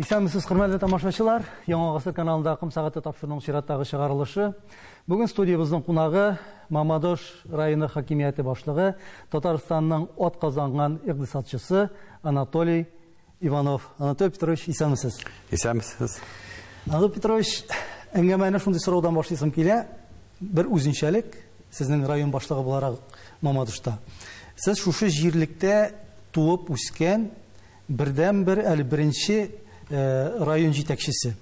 Исәнмесез, хөрмәтле тамашачылар. Яңа гасыр каналында Акым сәгате тапшыруының чираттагы чыгарылышы. Бүген студиябезнең кунагы Мамадыш районы хакимияте башлыгы, Татарстанның атказанган икътисадчысы Анатолий Иванов. Анатолий Петрович, исәнмесез. Исәнмесез. Анатолий Петрович, әңгәмәне шундый сораудан башлыйсым килә. Бер үзенчәлек, сезнең район башлыгы буларак Мамадышта. Сез шушы җирлектә туып үскән бердән-бер әле беренче район җитәкчесе.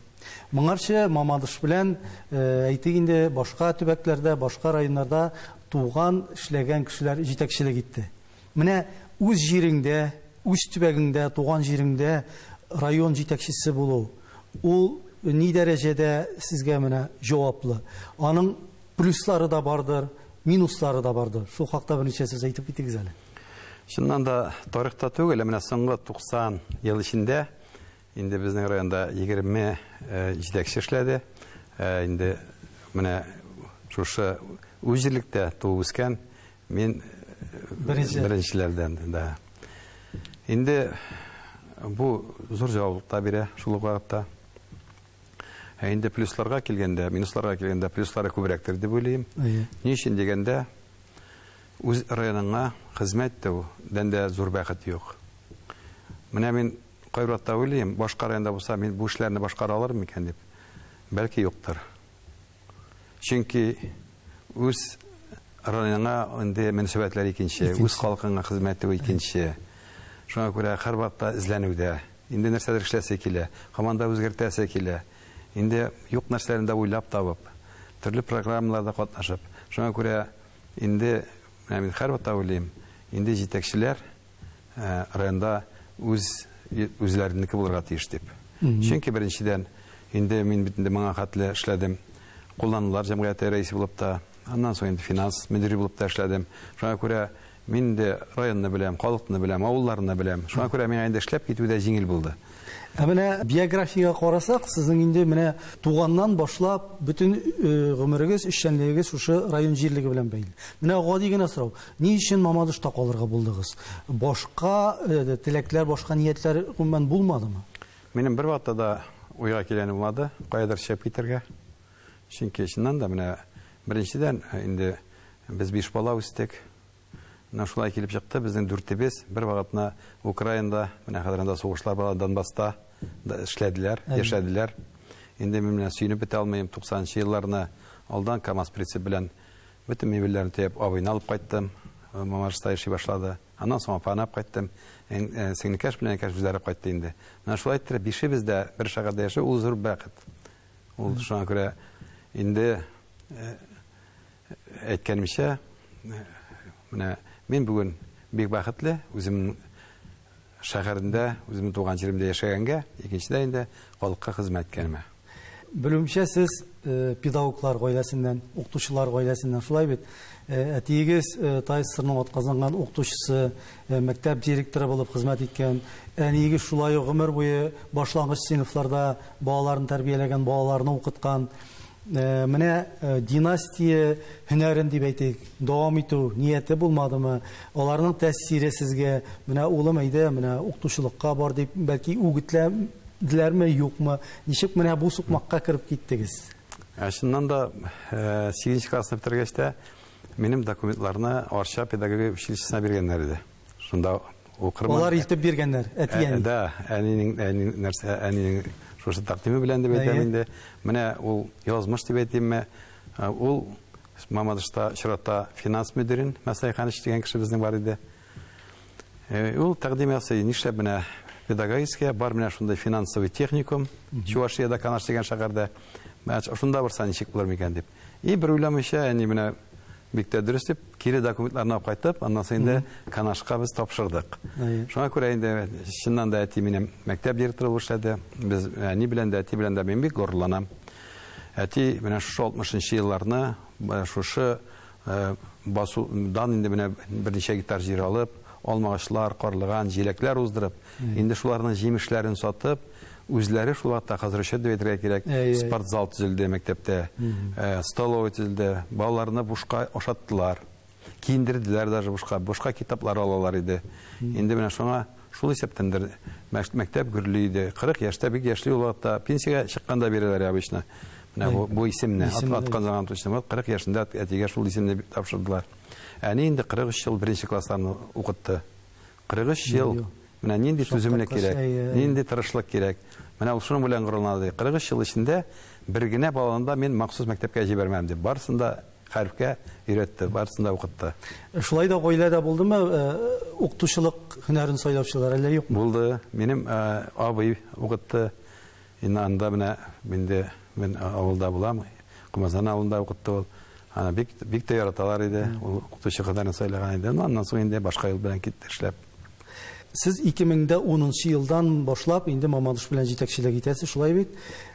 Моңарчы Мамадыш белән, әйтик инде, башка төбәкләрдә, башка районнарда туган, эшләгән кешеләр җитәкчелек итте. Менә үз җиреңдә, үз төбәгеңдә, туган җиреңдә район җитәкчесе булу, ул ни дәрәҗәдә сезгә менә җаваплы? Аның плюслары да бардыр, минуслары да бардыр. Шул хакта берничә сүз әйтеп китегез әле. Чыннан да тарихта түгел, менә соңгы 90 ел эчендә инде безнең районда 20 җитәкче эшләде. Инде менә шушы үз җирлектә туып үскән мин беренчеләрдән, да. Инде бу зур җаваплылык та бирә шул ук вакытта. Ә инде плюсларга килгәндә, минусларга килгәндә плюслары күбрәктер дип уйлыйм. Ни өчен дигәндә, үз районыңа хезмәт итүдән дә зур бәхет юк. Менә мин кайбер вакытта уйлыйм, башка районда булса мин бу эшләрне башкара алырмын микән дип. Бәлки юктыр. Чөнки үз районыңа инде мөнәсәбәтләр икенче, үз халкыңа хезмәт итү икенче. Шуңа күрә һәр вакытта эзләнүдә, инде нәрсәдер эшләсе килә, һаман да үзгәртәсе килә. Инде юк нәрсәләрне дә уйлап табып, төрле программаларда катнашып. Шуңа күрә инде менә мин һәр вакытта уйлыйм, инде җитәкчеләр районда үзләренеке булырга тиеш дип. Чөнки беренчедән, инде мин бит инде моңа хәтле эшләдем, кулланулар җәмгыяте рәисе булып та, аннан соң инде финанс мөдире булып та эшләдем. Шуңа күрә мин инде районны беләм, халыкны беләм, авылларны беләм. Шуңа күрә миңа инде эшләп китү дә җиңел булды. Ә менә биографиягә карасак, сезнең инде менә туганнан башлап бөтен гомерегез, эшчәнлегегез шушы район җирлеге белән бәйле. Менә гади генә сорау. Ни өчен Мамадышта калырга булдыгыз? Башка теләкләр, башка ниятләр гомумән булмадымы? Минем бер вакытта да уйга килгәне булмады, каядыр чыгып китәргә. Чөнки чыннан да менә беренчедән инде без 5 бала үстек. Менә шулай килеп чыкты, безнең дүртебез бер вакытны Украинада, менә хәзер анда сугышлар бара, Донбасста да эшләделәр, яшәделәр. Инде мин менә сөенеп бетә алмыйм, туксанынчы елларны алдан КАМАЗ прицеп белән бөтен мебельләрне төяп абыйны алып кайттым. Мамадышта яши башлады. Аннан соң апаны алып кайттым. Сеңлекәш белән энекәш үзләре кайтты инде. Менә шулай иттереп бишебез дә бер шәһәрдә яшәү ул зур бәхет. Ул шуңа күрә инде әйткәнемчә, менә мин бүген бик бәхетле, үземнең шәһәрендә, үземнең туган җиремдә яшәгәнгә, икенчедә инде халыкка хезмәт иткәнемә. Белүемчә, сез педагоглар гаиләсеннән, укытучылар гаиләсеннән, шулай бит? Әтиегез ТАССРның атказанган укытучысы, мәктәп директоры булып хезмәт иткән. Әниегез шулай ук гомер буе башлангыч сыйныфларда балаларын тәрбияләгән, балаларны укыткан. Менә династия һөнәрен дип әйтик, дәвам итү нияте булмадымы? Аларның тәэсире сезгә, менә улым әйдә, менә укытучылыкка бар дип, бәлки үгетләделәрме, юкмы? Ничек менә бу сукмакка кереп киттегез? Чыннан да 8 классны бетергәч тә минем документларны Арча педагогия училищесына биргәннәр иде. Шунда укырмын. Алар илтеп биргәннәр, әти-әни. Да, әнинең шушы тәкъдиме белән дип әйтәм инде. Менә ул язмыш дип әйтимме? Ул Мамадышта чиратта финанс мөдирен Мәсәй Ханыч дигән кеше безнең бар иде. Ул тәкъдим ясый, нишләп менә педагогическая, бар менә шундай финансовый техникум, Чувашиядә Канаш дигән шәһәрдә. Менә шунда барса ничек булыр микән дип. И бер уйламыйча, әни менә бик тә дөрес дип, кире документларны алып кайтып, аннан соң инде Канашка без тапшырдык. Шуңа күрә инде чыннан да әти минем мәктәп директоры булып эшләде. Без әни белән дә, әти белән дә мин бик горурланам. Әти менә шушы алтмышынчы елларны, шушы басудан инде менә берничә гектар җир алып, алмагачлар, карлыган, җиләкләр уздырып, инде шуларның җимешләрен сатып, үзләре шул вакытта хәзер өчен дип әйтергә кирәк, спортзал төзелде мәктәптә, столовый төзелде, балаларны бушка ашаттылар, киендерделәр даже бушка, бушка китаплар алалар иде. Инде менә шуңа Шул исәптәндер мәктәп гөрли иде. 40 яшьтә бик яшьли ул вакытта пенсиягә чыкканда бирәләр обычно. Менә бу исемне аткан точно 40 яшендә әтигә шул исемне тапшырдылар. Әни инде 43 ел беренче классларны укытты. 43 ел. Менә нинди түземлек кирәк, нинди тырышлык кирәк. Менә ул шуның белән горурланды. 43 ел эчендә бер генә баланы да мин махсус мәктәпкә җибәрмәм дип, барысын да хәрефкә өйрәтте, барысын да укытты. Шулай да гаиләдә булдымы укытучылык һөнәрен сайлаучылар, әллә юкмы? Булды. Минем абый укытты. Инде анда менә инде мин авылда булам. Кумазан авылында укытты ул. Аны бик бик тә яраталар иде. Ул укытучы һөнәрен сайлаган иде. Аннан соң инде башка юл белән китте эшләп. Сез 2010 елдан башлап инде Мамадыш белән җитәкчелек итәсез, шулай бит?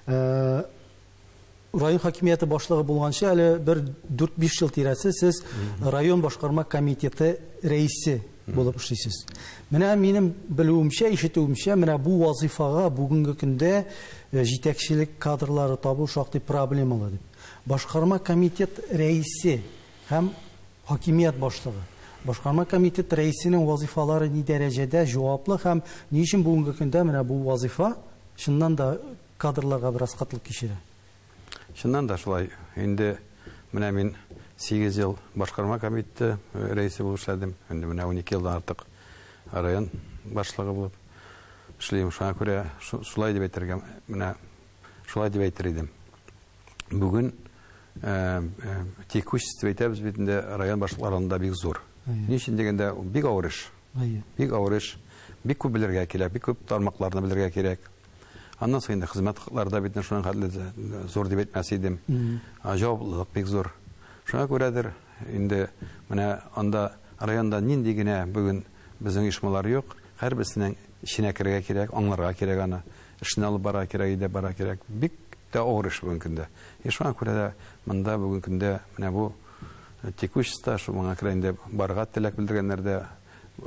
Район хакимияте башлыгы булганчы әле бер 4-5 ел тирәсе сез район башкарма комитеты рәисе булып эшлисез. Менә минем белүемчә, ишетүемчә, менә бу вазифага бүгенге көндә җитәкчелек кадрлары табу шактый проблемалы дип. Башкарма комитет рәисе һәм хакимият башлыгы. Башкарма комитет рәисенең вазифалары ни дәрәҗәдә җаваплы һәм ни өчен бүгенге көндә менә бу вазифа чыннан да кадрларга бераз катлык кичерә? Чыннан да шулай. Инде менә мин 8 ел башкарма комитеты рәисе булып эшләдем. Инде менә 12 елдан артык район башлыгы булып эшлим. Шуңа күрә шулай дип әйтергә, менә шулай дип әйтер идем. Бүген текущество әйтәбез бит инде район башлыкларында бик зур. Ни өчен дигәндә, бик авыр эш. Бик авыр эш. Бик күп белергә кирәк, бик күп тармакларны белергә кирәк. Аннан соң инде хезмәт хаклары да бит шуның хәтле зур дип әйтмәс идем. Җаваплылык бик зур. Шуңа күрәдер инде менә анда районда нинди генә бүген безнең оешмалар юк, һәрберсенең эченә керергә кирәк, аңларга кирәк аны, эшне алып барырга кирәк, иде барырга кирәк. Бик тә авыр эш бүгенге көндә. Шуңа күрә дә монда бүгенге көндә менә бу текущество, шуңа күрә инде барырга теләк белдергәннәр дә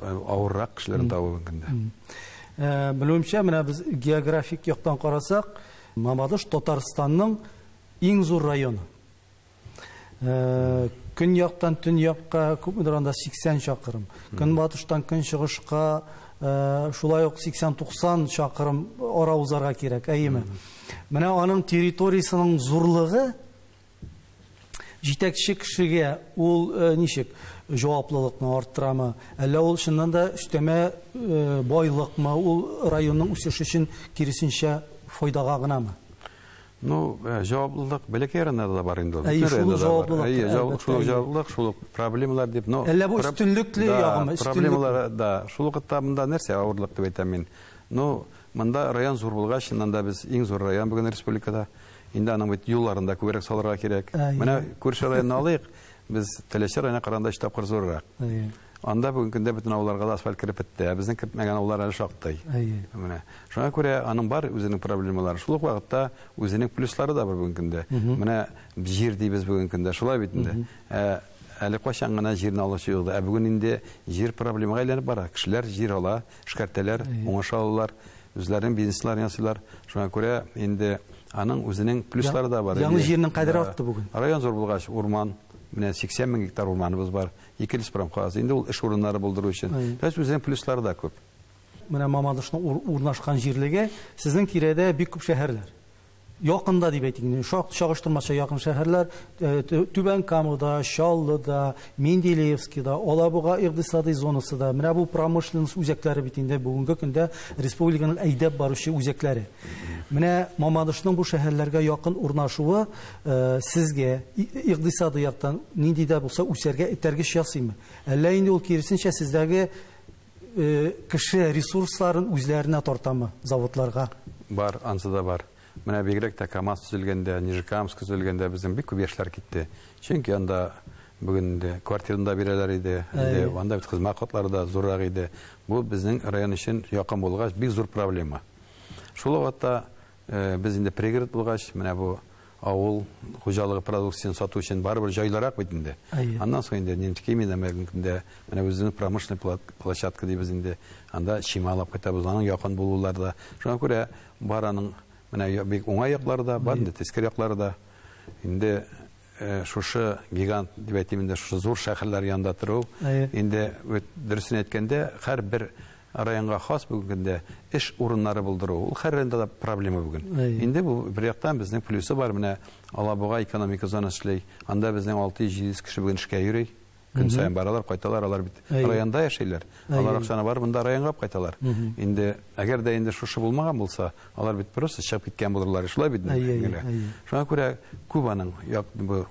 авыррак кешеләрне табу бүгенге көндә. Белүемчә, менә без географик яктан карасак, Мамадыш Татарстанның иң зур районы. Көньяктан төньякка күпмедер анда 80 чакрым. Көнбатыштан көнчыгышка шулай ук 80-90 чакрым ара узарга кирәк, әйеме? Менә аның территориясенең зурлыгы җитәкче кешегә ул ничек җаваплылыкны арттырамы, әллә ул чыннан да өстәмә байлыкмы, ул районның үсеше өчен киресенчә файдага гынамы? Ну, җаваплылык бәләкәй районнарда да бар инде ул. Әйе, шул җаваплылык. Әйе, шул җаваплылык, шул проблемалар дип, но әллә бу өстенлекле ягымы? Проблемалар, да. Шул вакытта монда нәрсә авырлык дип әйтәм мин. Ну, монда район зур булгач, чыннан да без иң зур район бүген республикада. Инде аның бит юлларын да күбрәк салырга кирәк. Менә күрше районны алыйк, без Теләче районына караганда 3 тапкыр зуррак. Анда бүгенге көндә бөтен авылларга да асфальт кереп бетте. Ә безнең кертмәгән авыллар әле шактый. Менә шуңа күрә аның бар үзенең проблемалары. Шул ук вакытта үзенең плюслары да бар бүгенге көндә. Менә җир дибез бүгенге көндә, шулай бит инде. Әле кайчан гына җирне алучы юк. Ә бүген инде җир проблемага әйләнеп бара. Кешеләр җир ала, эшкәртәләр, уңыш алалар, үзләренең бизнесларын ясыйлар. Шуңа күрә инде аның үзенең плюслары да бар. Яңа җирнең кадере артты бүген. Район зур булгач, урман, менә 80 мең гектар урманыбыз бар. 200 промхоз. Инде ул эш урыннары булдыру өчен. Без үзенең плюслары да күп. Менә Мамадышның урнашкан җирлеге сезнең тирәдә бик күп шәһәрләр. Якында дип әйтик, чагыштырмача якын шәһәрләр, Түбән Камада, Чаллыда, Менделеевскида, Алабуга икътисади зонасы да. Менә бу промышленность үзәкләре бит инде бүгенге көндә республиканың әйдәп баручы үзәкләре. Менә Мамадышның бу шәһәрләргә якын урнашуы сезгә икътисади яктан нинди дә булса үсәргә этәргеч ясыймы? Әллә инде ул киресенчә сездәге кеше ресурсларын үзләренә тартамы заводларга? Бар, ансы да бар. Менә бигрәк тә КАМАЗ төзелгәндә, Нижнекамск төзелгәндә безнең бик күп яшьләр китте. Чөнки анда бүген инде квартираны да бирәләр иде, инде анда бит хезмәт хаклары да зуррак иде. Бу безнең район өчен якын булгач бик зур проблема. Шул вакытта без инде пригород булгач, менә бу авыл хуҗалыгы продукциясен сату өчен барыбер җайлырак бит инде. Аннан соң инде нефтехимия бүгенге көндә менә үзенең промышленный площадка дибез инде. Анда чимал алып кайтабыз, аның якын булулары да. Шуңа күрә бар аның менә бик уңай яклары да бар, инде тискәре яклары да. Инде шушы гигант дип әйтим инде, шушы зур шәһәрләр янында тору, инде дөресен әйткәндә, һәрбер районга хас бүгенге көндә эш урыннары булдыру. Ул һәр районда да проблема бүген. Инде бу бер яктан безнең плюсы бар. Менә Алабуга экономика зонасы эшли. Анда безнең 600-700 кеше бүген эшкә йөри. Көн саен баралар, кайталар, алар бит районда яшиләр. Алар акчаны бар монда районга алып кайталар. Инде әгәр дә инде шушы булмаган булса, алар бит просто чыгып киткән булырлар. Шулай бит. Шуңа күрә күп аның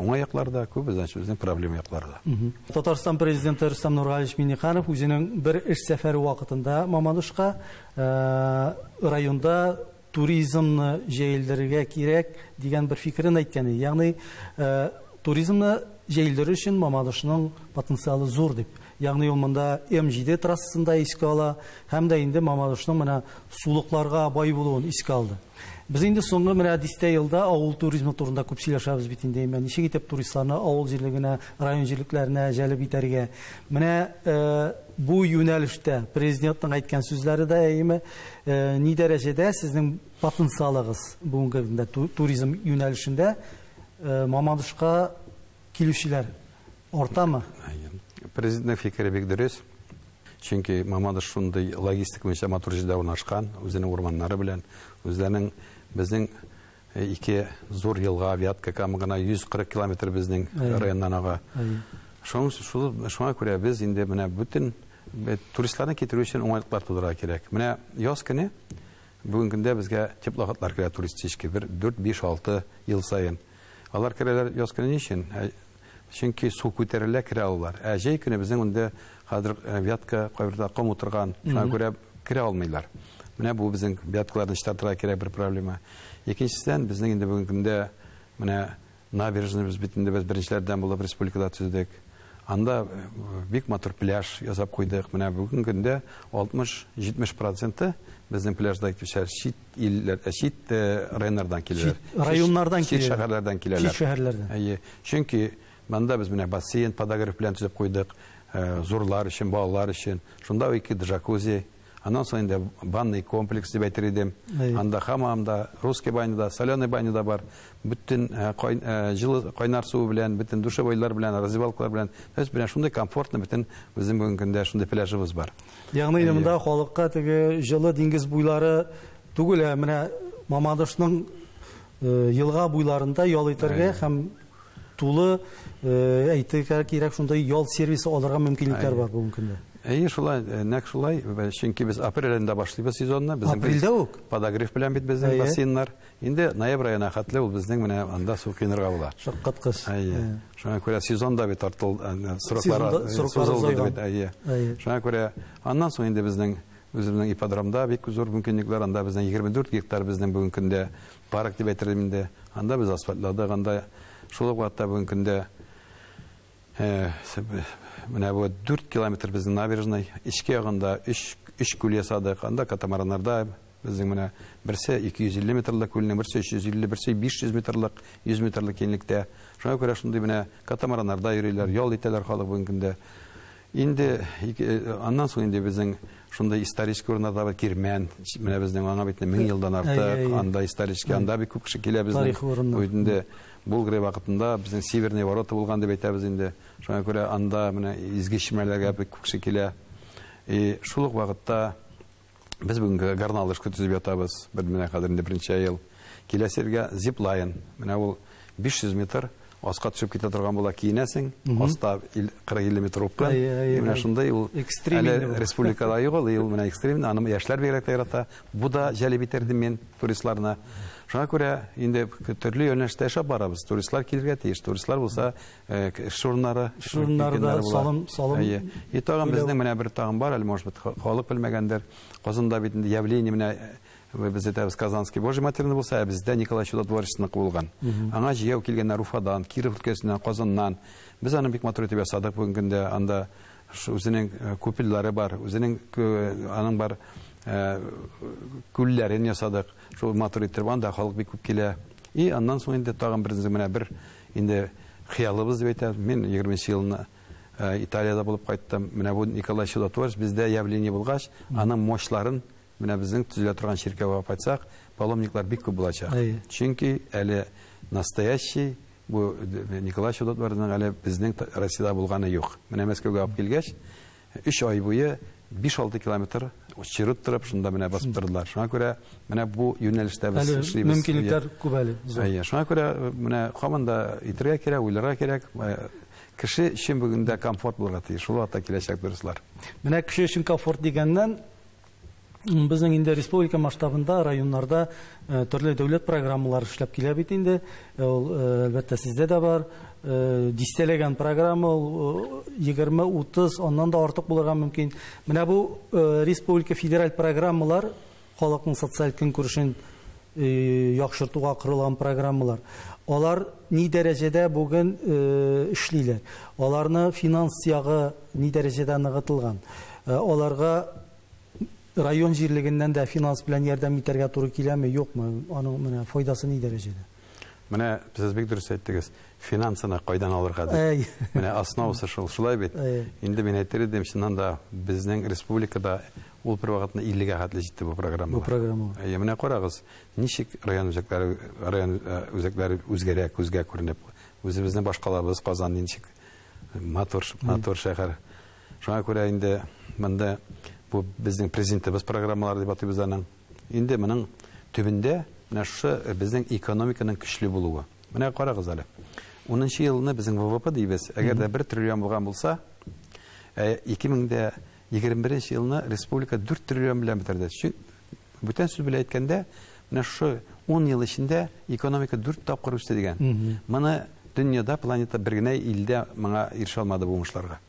уңай яклары да, күп, значит, безнең проблема яклары да. Татарстан президенты Рөстәм Нургалиевич Минниханов үзенең бер эш сәфәре вакытында Мамадышка районда туризмны җәелдерергә кирәк дигән бер фикерен әйткән иде. Ягъни туризмны җәелдерү өчен Мамадышның потенциалы зур дип. Ягъни ул монда М7 трассасында искә ала һәм дә инде Мамадышның менә сулыкларга бай булуын искә алды. Без инде соңгы менә дистә елда авыл туризмы турында күп сөйләшәбез бит инде. Менә ничек итеп туристларны авыл җирлегенә, район җирлекләренә җәлеп итәргә. Менә бу юнәлештә президентның әйткән сүзләре дә әйеме, ни дәрәҗәдә сезнең потенциалыгыз бүгенге көндә туризм юнәлешендә Мамадышка килүчеләр артамы? Президентның фикере бик дөрес. Чөнки Мамадыш шундый логистик буенча матур җирдә урнашкан, үзенең урманнары белән, үзләренең безнең ике зур елга, Вятка, Кама гына 140 километр безнең районнан ага. Шуңа күрә без инде менә бөтен туристларны китерү өчен уңайлыклар тудырырга кирәк. Менә яз көне бүгенге көндә безгә теплоходлар керә туристический, бер 4, 5, 6 ел саен. Алар керәләр яз көне ни өчен? Чөнки су күтәрелә, керә алалар. Ә җәй көне безнең инде хәзер Вятка кайбердә ком утырган, шуңа күрә керә алмыйлар. Менә бу безнең Вяткаларны чистартырга кирәк бер проблема. Икенчедән, безнең инде бүгенге көндә менә набережный без бит инде без беренчеләрдән булып республикада төзедек. Анда бик матур пляж ясап куйдык. Менә бүгенге көндә 60-70 проценты безнең пляжда килүчеләр чит илләр, чит районнардан киләләр. Чит районнардан Чит киләләр. шәһәрләрдән киләләр. Чит шәһәрләрдән. Әйе. Чөнки монда без менә бассейн подогрев белән төзеп куйдык, зурлар өчен, балалар өчен. Шунда ике джакузи, аннан соң инде банный комплекс дип әйтер идем. Анда хамамда, русский баня да, соленый баня да бар. Бөтен җылы кайнар суы белән, бөтен душевойлар белән, раздевалкалар белән. То есть менә шундый комфортно бөтен безнең бүгенге көндә шундый пляжыбыз бар. Ягъни инде монда халыкка теге җылы диңгез буйлары түгел, ә менә Мамадышның елга буйларында ял итәргә һәм тулы әйтергә кирәк шундай ял сервисы алырга мөмкинлекләр бар бүгенге көндә. Әйе, шулай, нәкъ шулай. Чөнки без апрель аенда башлыйбыз сезонны. Безнең Апрельдә үк? Подогрев белән бит безнең бассейннар. Инде ноябрь аена хәтле ул безнең менә анда су коенырга була. Шаккаткыч. Әйе. Шуңа күрә сезон да бит артыл, сроклары Сезонда сроклары сузылды узайган. бит, әйе. Шуңа күрә аннан соң инде безнең үзебезнең ипподромда бик зур мөмкинлекләр, анда безнең 24 гектар безнең бүгенге көндә парк дип әйтер идем инде. Анда без асфальтладык, анда шул ук вакытта бүгенге көндә менә бу 4 километр безнең набережный, эчке ягында өч күл ясадык. Анда катамараннарда безнең менә берсе 250 метрлык күлнең, берсе 350, берсе 500 метрлык, 100 метрлык киңлектә. Шуңа күрә шундый менә катамараннарда йөриләр, ял итәләр халык бүгенге көндә. Инде аннан соң инде безнең шундай исторический урыннарда бар, Кирмән, менә безнең аңа бит 1000 елдан артык, анда исторический, анда бик күп кеше килә безнең. Тарихи урыннар. Инде Булгрей вакытында безнең Северный ворота булган дип әйтәбез инде. Шуңа күрә анда менә изге чишмәләргә бик күп кеше килә. И шул ук вакытта без бүгенге горнолыжка төзеп ятабыз. Бер менә хәзер инде берничә ел. Киләсе елга зиплайн. Менә ул 500 метр аска төшеп китә торган була, киенәсең, аста 40-50 метр упкын. Менә шундай ул Экстрим әле инде бу. республикада юк ул, ул менә экстрим, аны яшьләр бигрәк тә ярата. Бу да җәлеп итәр идем мин туристларны. Шуңа күрә инде төрле юнәлештә эшләп барабыз. Туристлар килергә тиеш. Туристлар булса, эш урыннары, Эш урыннары да мөмкиннәр була. салым Әйе. И тагын түләү. безнең менә бер тагын бар, әле, может быть, халык белмәгәндер. Казанда бит инде явление менә без әйтәбез, Казанский Божий Матерный булса, ә бездә Николай Чудотворецныкы булган. Аңа җыяу килгәннәр Уфадан, Киров өлкәсеннән, Казаннан. Без аны бик матур итеп ясадык бүгенге көндә. Анда үзенең купельләре бар, үзенең аның бар күлләрен ясадык. Шул матур итеп анда халык бик күп килә. И аннан соң инде тагын бер менә бер инде хыялыбыз дип әйтәм. Мин егерменче елны Италиядә булып кайттым. Менә бу Николай Чудотворец бездә явление булгач, аның мощларын менә безнең төзелә торган чиркәүгә алып кайтсак, паломниклар бик күп булачак. Чөнки әле настоящий бу Николай Чудотворецның әле безнең Россиядә булганы юк. Менә Мәскәүгә алып килгәч, 3 ай буе 5-6 километр чират торып шунда менә басып тордылар. Шуңа күрә менә бу юнәлештә без эшлибез. Мөмкинлекләр күп әле. Әйе, шуңа күрә менә һаман да итергә кирәк, уйларга кирәк. Кеше өчен бүген дә комфорт булырга тиеш. Шул вакытта киләчәк туристлар. Менә кеше өчен комфорт дигәннән, безнең инде республика масштабында районнарда төрле дәүләт программалары эшләп килә бит инде. Ул, әлбәттә, сездә дә бар. Дистәләгән программа, ул 20-30, аннан да артык булырга мөмкин. Менә бу республика федераль программалар халыкның социаль көнкүрешен яхшыртуга корылган программалар. Алар ни дәрәҗәдә бүген эшлиләр? Аларны финанс ягы ни дәрәҗәдә ныгытылган? Аларга район җирлегеннән дә финанс белән ярдәм итәргә туры киләме, юкмы? Аның менә файдасы ни дәрәҗәдә? Менә сез бик дөрес әйттегез. Финансыны кайдан алырга дип. Менә основасы шул, шулай бит. Инде мин әйтер идем, чыннан да безнең республикада ул бер вакытны 50-гә хәтле җитте бу программа. Бу программа. Әйе, менә карагыз, ничек район үзәкләре үзгәрә, күзгә күренеп. Үзебезнең башкалабыз Казан ничек матур, матур шәһәр. Шуңа күрә инде монда бу безнең президентыбыз программалары дип атыйбыз аның. Инде моның төбендә менә шушы безнең экономиканың көчле булуы. Менә карагыз әле. 10 елны безнең ВВП дибез. Әгәр дә 1 триллион булган булса, 2021 елны республика 4 триллион белән бетерде. Чөнки бүтән сүз белән әйткәндә, менә шушы 10 ел эчендә экономика 4 тапкыр үсте дигән. Моны дөньяда, планета бер генә илдә моңа ирешә алмады бу уңышларга.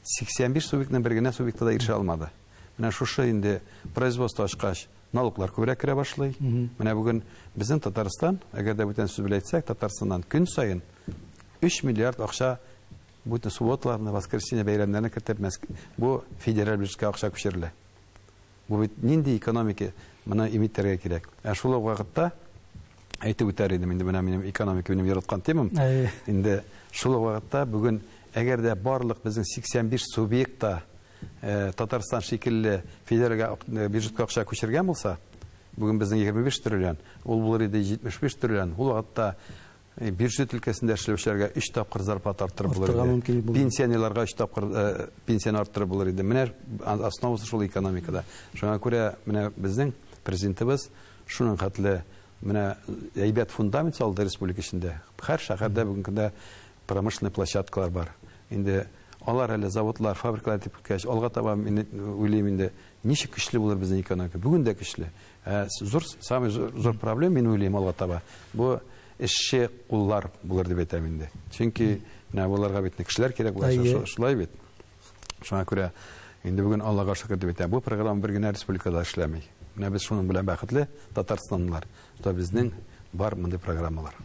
85 субъектның бер генә субъекты да ирешә алмады. Менә шушы инде производство ачкач, налоглар күбрәк керә башлый. Менә бүген безнең Татарстан, әгәр дә бүтән сүз белән әйтсәк, Татарстаннан көн саен 3 миллиард акча бүтән субботаларны, воскресенье бәйрәмнәрне кертеп, бу федераль бюджетка акча күчерелә. Бу бит нинди экономика, моны имитәргә кирәк. Ә шул ук вакытта әйтеп үтәр идем, инде менә минем экономика минем яраткан темам. Инде шул ук вакытта бүген әгәр дә барлык безнең 85 субъектта Татарстан шикелле федераль бюджетка акча күчергән булса, бүген безнең 25 триллион, ул булыр иде 75 триллион. Ул вакытта бюджет өлкәсендә эшләүчеләргә 3 тапкыр зарплата арттырып булыр иде. Пенсионерларга 3 тапкыр пенсияне арттырып булыр иде. Менә основасы шул экономикада. Шуңа күрә менә безнең президентыбыз шуның хәтле менә әйбәт фундамент салды республика эчендә. Һәр шәһәрдә бүгенге көндә промышленный площадкалар бар. Инде алар әле заводлар, фабрикалар дип үткәч, алга таба мин уйлыйм инде, ничек көчле булыр безнең экономика. Бүген дә көчле. Зур, самый зур проблема мин уйлыйм алга таба. Бу эшче куллар булыр дип әйтәм инде. Чөнки менә буларга бит кешеләр кирәк була, шулай бит. Шуңа күрә инде бүген Аллага шөкер дип әйтәм. Бу программа бер генә республикада эшләми. Менә без шуның белән бәхетле татарстанлылар. Шута безнең бар мондый программалар.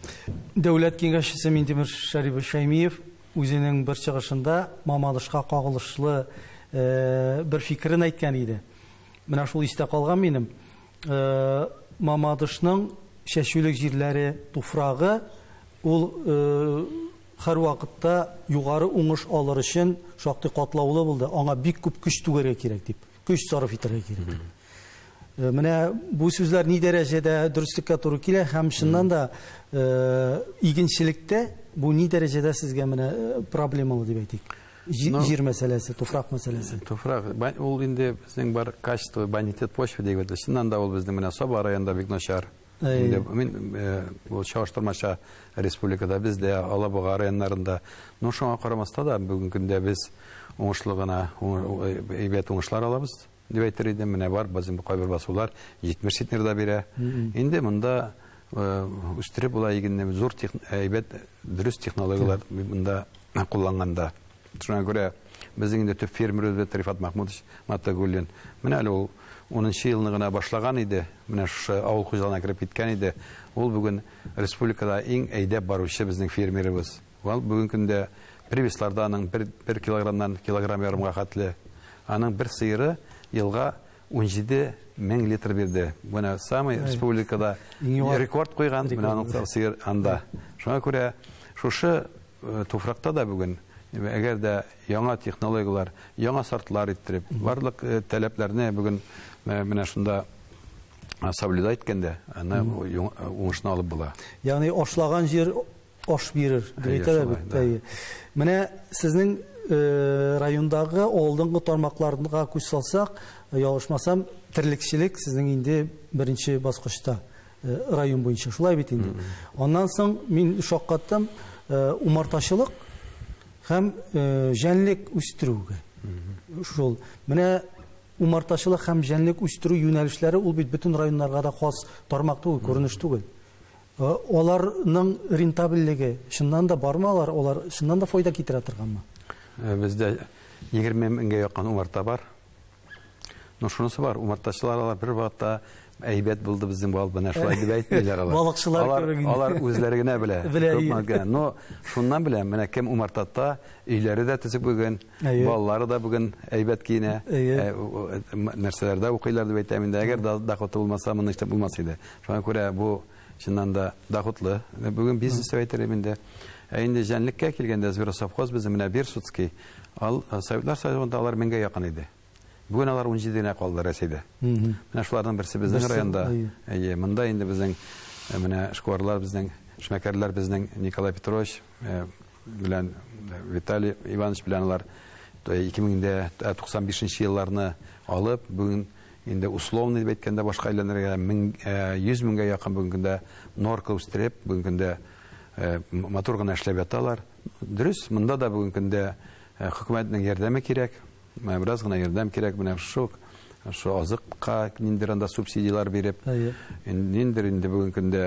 Дәүләт киңәшчесе Минтимер Шәрипович Шәймиев үзенең бер чыгышында Мамадышка кагылышлы бер фикерен әйткән иде. Менә шул истә калган минем. Мамадышның чәчүлек җирләре, туфрагы ул һәр вакытта югары уңыш алыр өчен шактый катлаулы булды. Аңа бик күп көч түгәргә кирәк дип, көч сарыф итәргә кирәк дип. Менә бу сүзләр ни дәрәҗәдә дөреслеккә туры килә һәм чыннан да игенчелектә бу ни дәрәҗәдә сезгә менә проблемалы дип әйтик? Җир мәсьәләсе, туфрак мәсьәләсе. Туфрак, ул инде безнең бар качество, бонитет почвы дип әйтелә. Чыннан да ул безнең менә Саба районында бик начар. Инде мин бу чагыштырмача республикада бездә Алабуга районнарында, но шуңа карамастан да бүгенге көндә без уңышлы гына, әйбәт уңышлар алабыз дип әйтер идем. Менә бар безнең кайбер басулар 70 центнер да бирә. Инде монда үстереп була игенне зур әйбәт дөрес технологияләр монда кулланганда. Шуңа күрә безнең инде төп фермерыбыз Рифат Махмудович Матагуллин. Менә әле ул 10 елны гына башлаган иде, менә шушы авыл хуҗалыгына кереп киткән иде. Ул бүген республикада иң әйдәп баручы безнең фермерыбыз. Ул бүгенге көндә привесларда аның 1 килограммнан килограмм ярымга хәтле. Аның бер сыеры елга 17 мең литр бирде. Менә самый республикада рекорд куйган, менә аның сыер анда. Шуңа күрә шушы туфракта да бүген әгәр дә яңа технологияләр, яңа сортлар иттереп, барлык таләпләрне бүген менә шунда соблюдать иткәндә, аны уңышны алып була. Ягъни ашлаган җир аш бирер, дип әйтәләр бит. Менә сезнең Райондагы алдынгы тармакларга күз салсак, ялгышмасам, терлекчелек сезнең инде беренче баскычта район буенча. Шулай бит инде. Аннан соң мин шаккаттым, умартачылык һәм җәнлек үстерүгә. Шул. Менә умартачылык һәм җәнлек үстерү юнәлешләре ул бит бөтен районнарга да хас тармак түгел, күренеш түгел. Аларның рентабельлеге чыннан да бармы алар? Алар чыннан да файда китерә торганмы? Бездә 20 меңгә якын умарта бар. Но шунысы бар, умартачылар алар бер вакытта әйбәт булды безнең бал, менә шулай дип әйтмиләр алар. Балыкчылар кебек. Алар үзләре генә белә. Күп. Но шуннан белә, менә кем умартатта, өйләре дә төзек бүген, балалары да бүген әйбәт киенә, нәрсәләрдә укыйлар дип әйтәм инде. Әгәр доходы булмаса, моны эшләп булмас иде. Шуңа күрә бу чыннан да доходлы. Бүген бизнес дип әйтер идем инде. Ә инде җәнлеккә килгәндә, зверосовхоз безнең менә Берсутский, ал Советлар Союзында алар меңгә якын иде. Бүген алар 17 генә калды Россиядә. Менә шуларның берсе безнең районда. Әйе, монда инде безнең менә эшкуарлар, безнең эшмәкәрләр, безнең Николай Петрович белән Виталий Иванович белән алар 2095 елларны алып, бүген инде условный дип әйткәндә башка әйләнергә 100 меңгә якын бүгенге көндә норка үстереп, бүгенге көндә матур гына эшләп яталар. Дөрес, монда да бүгенге көндә хөкүмәтнең ярдәме кирәк. Бераз гына ярдәм кирәк, менә шул азыкка ниндидер анда субсидияләр биреп, ниндидер инде бүгенге көндә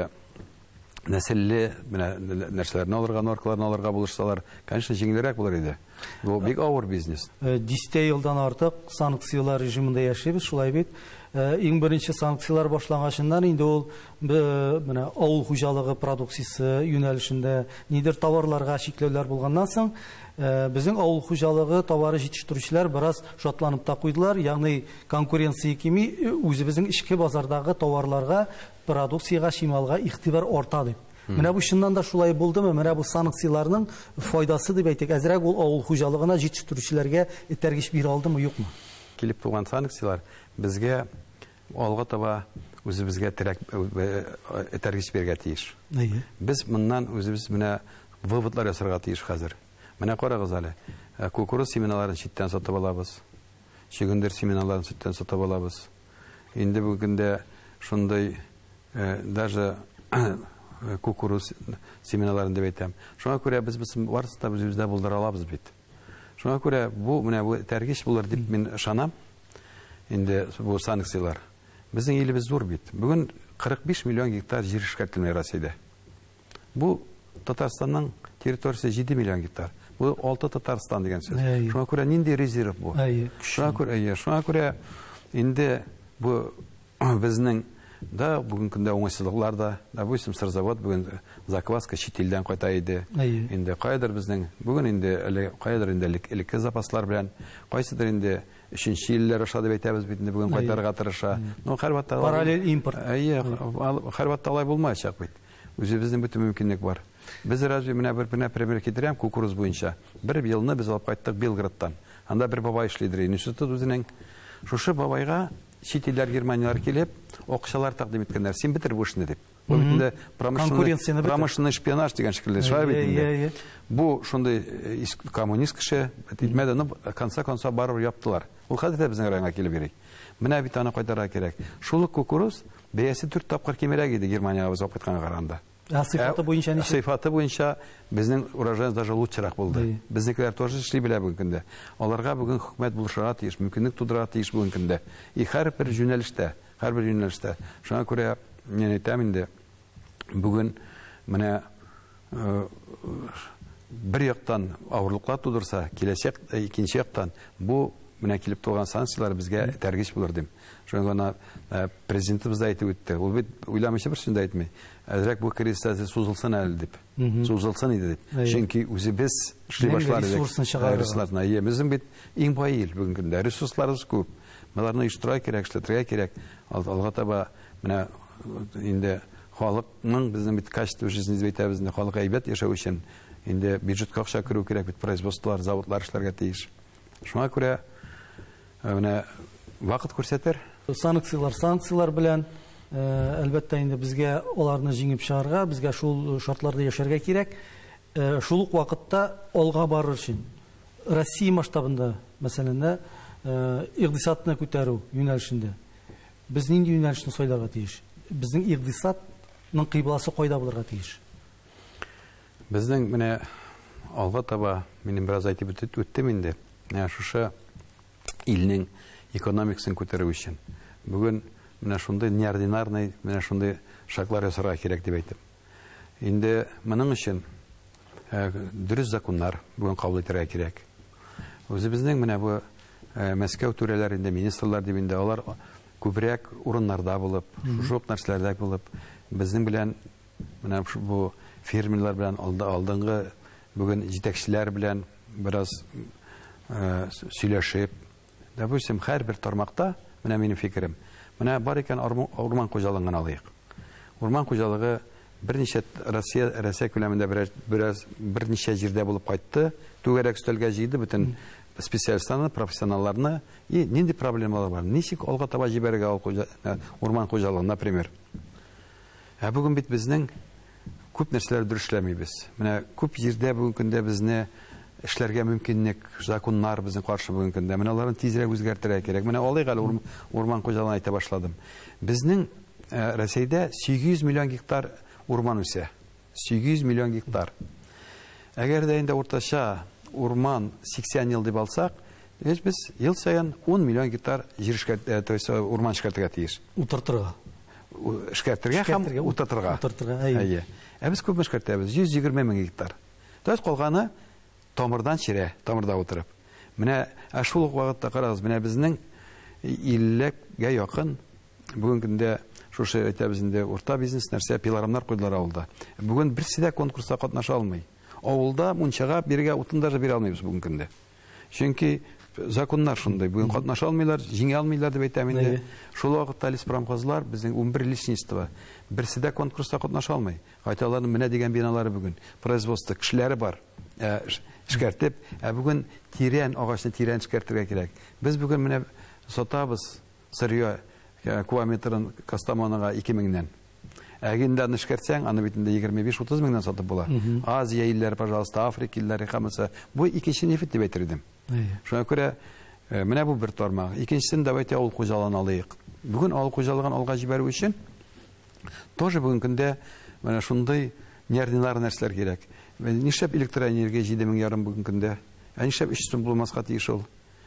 нәселле менә нәрсәләрне алырга, норкаларны алырга булышсалар, конечно, җиңелрәк булыр иде. Бу бик авыр бизнес. Дистә елдан артык санкцияләр режимында яшибез, шулай бит. Иң беренче санкцияләр башлангачыннан инде ул менә авыл хуҗалыгы продукциясе юнәлешендә нидер товарларга чикләүләр булганнан соң, безнең авыл хуҗалыгы товары җитештерүчеләр бераз шатланып та куйдылар, ягъни конкуренция кими, үзебезнең эчке базардагы товарларга, продукциягә, чималга игътибар арта дип. Менә бу чыннан да шулай булдымы? Менә бу санкцияләрнең файдасы дип әйтик, әзрәк ул авыл хуҗалыгына җитештерүчеләргә этәргеч бирә алдымы, юкмы? Килеп туган санкцияләр безгә алга таба үзебезгә терәк этәргеч бирергә тиеш. Без моннан үзебез менә выводлар ясарга тиеш хәзер. Менә карагыз әле, кукуруз семеналарын читтән сатып алабыз, чөгендер семеналарын читтән сатып алабыз. Инде бүген дә шундый даже кукуруз семеналарын дип әйтәм. Шуңа күрә без барысын да үзебездә булдыра алабыз бит. Шуңа күрә бу менә бу этәргеч булыр дип мин ышанам. Инде бу санкцияләр. Безнең илебез зур бит. Бүген 45 миллион гектар җир эшкәртелми Россиядә. Бу Татарстанның территориясе 7 миллион гектар. Бу 6 Татарстан дигән сүз. Шуңа күрә нинди резерв бу? Шуңа күрә, шуңа күрә инде бу безнең да бүгенге көндә уңайсызлыклар да, допустим, сырзавод бүген закваска чит илдән кайта иде. Инде кайдыр безнең бүген инде әле кайдыр инде элекке запаслар белән, кайсыдыр инде өченче илләр аша дип әйтәбез бит инде бүген кайтарырга тырыша. Но һәрвакытта параллель импорт. Әйе, һәрвакытта алай булмаячак бит. Үзебезнең бөтен мөмкинлек бар. Без разве менә бер генә пример китерәм кукуруз буенча. Бер елны без алып кайттык Белградтан. Анда бер бабай эшлидер, институт үзенең. Шушы бабайга чит илләр, Германияләр килеп, акчалар тәкъдим иткәннәр. Син бетер бу эшне дип. Бу бит инде промышленный шпионаж дигән шикелле, шулай бит инде. Бу шундый коммунист кеше, әйтмәде, но конца конца барыбер яптылар. Ул хәзер дә безнең районга килеп йөри. Менә бит аны кайтарырга кирәк. Шул ук кукуруз бәясе 4 тапкыр кимрәк иде Германиягә без алып кайтканга караганда. Ә сыйфаты буенча ничек? Сыйфаты буенча безнең урожай даже лучшерак булды. Безнекеләр тоже эшли белә бүгенге көндә. Аларга бүген хөкүмәт булышырга тиеш, мөмкинлек тудырырга тиеш бүгенге көндә. И һәрбер юнәлештә, һәрбер юнәлештә. Шуңа күрә мин әйтәм инде, бүген менә бер яктан авырлыклар тудырса, киләчәк икенче яктан бу менә килеп туган санкцияләр безгә этәргеч булыр дим. Шуңа гына президентыбыз да әйтеп үтте. Ул бит уйламыйча бер сүз дә әйтми. Әзрәк бу кризис әзер сузылсын әле дип. Сузылсын иде дип. Чөнки үзебез эшли башлар идек. Ресурсларны. Әйе, безнең бит иң бай ил бүгенге көндә. Ресурсларыбыз күп. Аларны оештырырга кирәк, эшләтергә кирәк. Алга таба менә инде халыкның безнең бит качество жизни дип әйтәбез, инде халык әйбәт яшәү өчен инде бюджетка акча керү кирәк бит, производстволар, заводлар эшләргә тиеш. Шуңа күрә менә вакыт күрсәтер. Санкцияләр, санкцияләр белән әлбәттә инде безгә аларны җиңеп чыгарга, безгә шул шартларда яшәргә кирәк. Шул ук вакытта алга барыр өчен, Россия масштабында, мәсәлән, икътисадны күтәрү юнәлешендә без нинди юнәлешне сайларга тиеш? Безнең икътисадның кыйбласы кайда булырга тиеш? Безнең менә алга таба, минем бераз әйтеп үттем инде, менә шушы илнең экономикасын күтәрү өчен бүген менә шундый неординарный, менә шундый шаглар ясарга кирәк дип әйтеп. Инде моның өчен дөрес законнар бүген кабул итәргә кирәк. Үзебезнең менә бу Мәскәү түрәләре инде, министрлар дип инде, алар күбрәк урыннарда булып, шушы ук нәрсәләрдә булып, безнең белән менә бу фермерлар белән алдынгы бүген җитәкчеләр белән бераз сөйләшеп, допустим, һәрбер тармакта, менә минем фикерем, менә бар икән урман хуҗалыгын алыйк. Урман хуҗалыгы берничә Россия, Россия күләмендә бераз берничә җирдә булып кайтты, түгәрәк өстәлгә җыйды бөтен специалистларны, профессионалларны, и нинди проблемалар бар, ничек алга таба җибәрергә урман хуҗалыгын, например. Ә бүген бит безнең күп нәрсәләр дөрес эшләмибез. Менә күп җирдә бүгенге көндә безне эшләргә мөмкинлек, законнар безнең каршы бүгенге көндә. Менә аларны тизрәк үзгәртергә кирәк. Менә алыйк әле урман хуҗалыгын әйтә башладым. Безнең Рәсәйдә 800 миллион гектар урман үсә. 800 миллион гектар. Әгәр дә инде уртача урман 80 ел дип алсак, без ел саен 10 миллион гектар җир эшкәрт, то есть урман эшкәртергә тиеш. Утыртырга. Эшкәртергә һәм утыртырга. Утыртырга, әйе. Ә без күпме эшкәртәбез? 120 мең гектар. То есть калганы тамырдан чирә, тамырда утырып. Менә шул ук вакытта карагыз, менә безнең 50-гә якын бүгенге көндә шушы әйтәбез инде урта бизнес нәрсә пилорамнар куйдылар авылда. Бүген берсе дә конкурста катнаша алмый. Авылда мунчага биргә утын даже бирә алмыйбыз бүгенге көндә. Чөнки законнар шундый, бүген катнаша алмыйлар, җиңә алмыйлар дип әйтәм инде. Шул вакытта леспромхозлар безнең 11 лесничество берсе дә конкурста катнаша алмый. Хотя аларның менә дигән биналары бүген, производство кешеләре бар. Эшкәртеп, ә бүген тирән агачны тирән эшкәртергә кирәк. Без бүген менә сатабыз сырье кубометрын Кастамонага 2000-нән. Әгәр инде аны эшкәртсәң, аны бит инде 25-30 меңнән сатып була. Азия илләре, пожалуйста, Африка илләре һәммәсе. Бу икенче нефть дип әйтер идем. Шуңа күрә менә бу бер тармак. Икенчесен давайте авыл хуҗалыгын алыйк. Бүген авыл хуҗалыгын алга җибәрү өчен тоже бүгенге көндә менә шундый неординар нәрсәләр кирәк. Нишләп электроэнергия 7,5 бүгенге көндә? Ә нишләп 3 сум булмаска тиеш ул?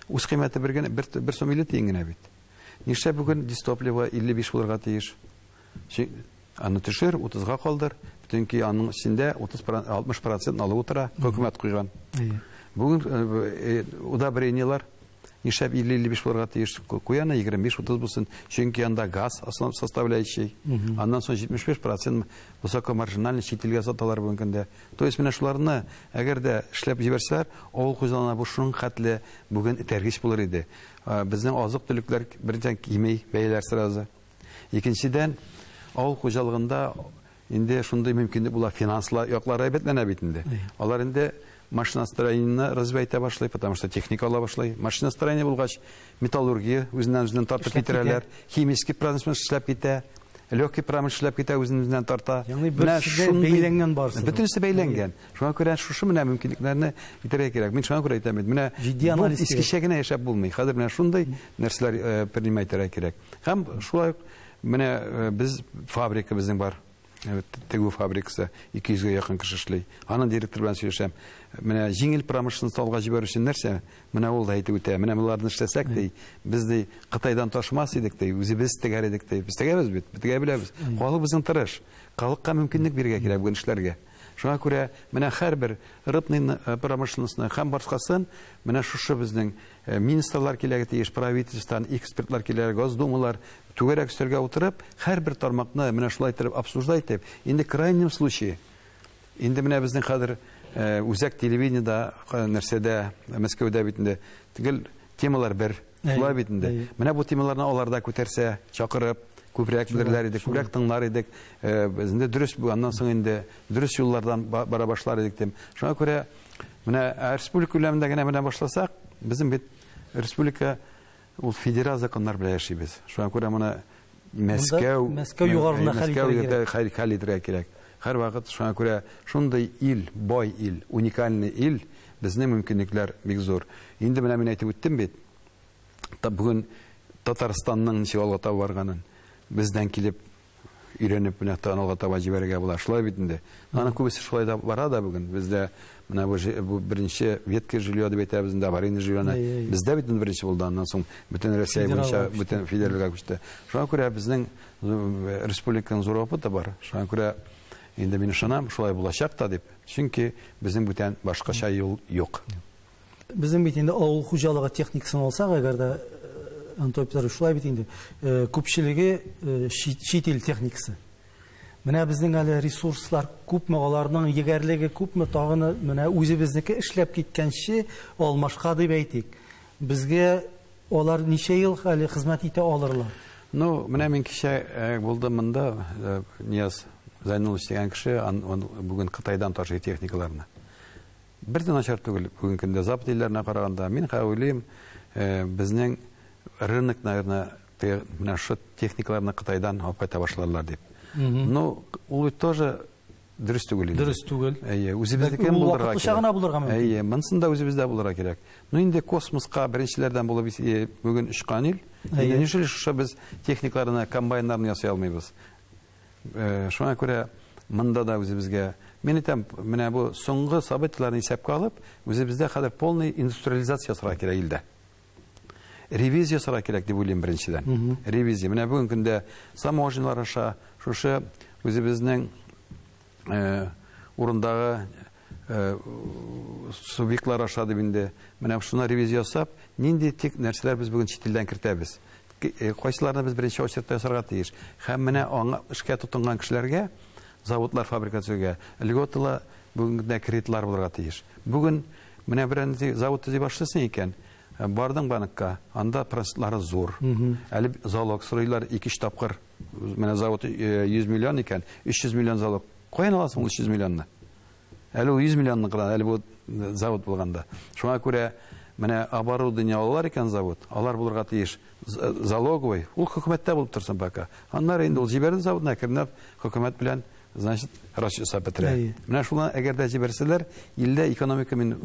Үз кыйммәте бер генә, бер сум 50 тиен генә бит. Нишләп бүген дистопливо 55 булырга тиеш? Аны төшер, 30-га калдыр. Чөнки аның эчендә 60% налог утыра, хөкүмәт куйган. Бүген удобрениелар нишләп 50-55 булырга тиеш? Куяны 25-30 булсын, чөнки анда газ основ составляющий. Аннан соң 75% высокомаржинальный чит илгә саталар бүгенге көндә. То есть менә шуларны әгәр дә эшләп җибәрсәләр, авыл хуҗалыгына бу шуның хәтле бүген этәргеч булыр иде. Безнең азык-төлекләр беренчедән кими, бәяләр сразу. Икенчедән, авыл хуҗалыгында инде шундый мөмкинлек була, финанслар яклары әйбәтләнә бит инде. Алар инде машиностроениене развивать итә башлый, потому что техника ала башлый. Машиностроение булгач, металлургия үзеннән-үзеннән тартып китерәләр, химический промышленность эшләп китә, легкий промышленность эшләп китә, үзеннән-үзеннән тарта. Ягъни берсе бәйләнгән барысы. Бөтенесе бәйләнгән. Шуңа күрә шушы менә мөмкинлекләрне итәргә кирәк. Мин шуңа күрә әйтәм бит, менә җитди анализ кирәк. Искечә генә яшәп булмый. Хәзер менә шундый нәрсәләр принимать итәргә кирәк. Һәм шулай ук менә без фабрика безнең бар. Тегү фабрикасы 200-гә якын кеше эшли. Аның директор белән сөйләшәм. Менә җиңел промышленность алга җибәрү өчен нәрсә? Менә ул да әйтеп үтә. Менә боларны эшләсәк ди, без ди Кытайдан ташымас идек ди, үзебез тегәр идек ди. Без тегәбез бит, тегә беләбез. Халык безнең тырыш. Халыкка мөмкинлек бирергә кирәк бүген эшләргә. Шуңа күрә менә һәрбер рыбный промышленностьны һәм башкасын менә шушы безнең министрлар килергә тиеш, правительстводан экспертлар килергә, Госдумалар түгәрәк өстәлгә утырып, һәрбер тармакны менә шулай итеп обсуждать итеп, инде крайнем случае, инде менә безнең хәзер үзәк телевидениедә, нәрсәдә, Мәскәүдә бит инде төгәл темалар бер, шулай бит инде. Менә бу темаларны алар да күтәрсә, чакырып, күбрәк белерләр идек, күбрәк тыңлар идек. Без инде дөрес бу, аннан соң инде дөрес юллардан бара башлар идек дим. Шуңа күрә менә республика күләмендә генә менә башласак, безнең бит республика ул федераль законнар белән яшибез. Шуңа күрә моны Мәскәү, Мәскәү югарында хәл итәргә кирәк. Хәл итәргә кирәк. Һәр вакыт шуңа күрә шундый ил, бай ил, уникальный ил. Безнең мөмкинлекләр бик зур. Инде менә мин әйтеп үттем бит. Бүген Татарстанның ничек алга таба барганын бездән килеп өйрәнеп менә алга таба җибәрергә була. Шулай бит инде. Аның күбесе шулай да бара да бүген. Бездә менә бу беренче ветка жилье дип әйтәбез инде, аварийный жильены. Бездә бит беренче булды, аннан соң бөтен Россия буенча, бөтен федеральгә күчте. Шуңа күрә безнең республиканың зур опыты бар. Шуңа күрә инде мин ышанам, шулай булачак та дип. Чөнки безнең бүтән башкача юл юк. Безнең бит инде авыл хуҗалыгы техникасын алсак, әгәр дә Антон Петрович, шулай бит инде, күпчелеге чит ил техникасы. Менә безнең әле ресурслар күпме, аларның егәрлеге күпме, тагын менә үзебезнеке эшләп киткәнче алмашка дип әйтик. Безгә алар ничә ел әле хезмәт итә алырлар? Ну, менә мин кичә булдым монда, Нияз Зайнуллович дигән кеше, бүген Кытайдан ташый техникаларны. Бер дә начар түгел бүгенге көндә Запад илләренә караганда. Мин уйлыйм, безнең рынок, наверное, менә шу техникаларны Кытайдан алып кайта башларлар дип. Ну, ул бит тоже дөрес түгел инде. Дөрес түгел. Әйе, үзебезнекен булдырырга кирәк. Гына булырга мөмкин. Әйе, монысын да үзебездә булырга кирәк. Ну, инде космоска беренчеләрдән булып бүген очкан ил. Инде ничек шушы без техникаларны, комбайннарны ясый алмыйбыз. Шуңа күрә монда да үзебезгә, мин әйтәм, менә бу соңгы событиеләрне исәпкә алып, үзебездә хәзер полный индустриализация ясарга кирәк илдә. Ревизия ясарга кирәк дип уйлыйм беренчедән. Ревизия. Менә бүгенге көндә таможнялар аша шушы үзебезнең урындагы субъектлар аша дип инде менә шуны ревизия ясап, нинди тик нәрсәләр без бүген чит илдән кертәбез. Кайсыларны без беренче очередьтә ясарга тиеш. Һәм менә аңа эшкә тотынган кешеләргә заводлар, фабрика төзергә льготалы бүгенге көндә кредитлар булырга тиеш. Бүген менә берәр завод төзи башлыйсың икән, бардың банкка, анда процентлары зур. Әле залог сорыйлар 2-3 тапкыр. Менә завод 100 миллион икән, 300 миллион залог. Каян аласың ул 300 миллионны? Әле ул 100 миллионны кылган, әле бу завод булганда. Шуңа күрә менә оборудование алалар икән завод, алар булырга тиеш залоговый. Ул хөкүмәттә булып торсын пока. Аннары инде ул җибәрде заводына, әкренләп хөкүмәт белән, значит, расчет ясап бетерә. Менә шуны әгәр дә җибәрсәләр, илдә экономика, мин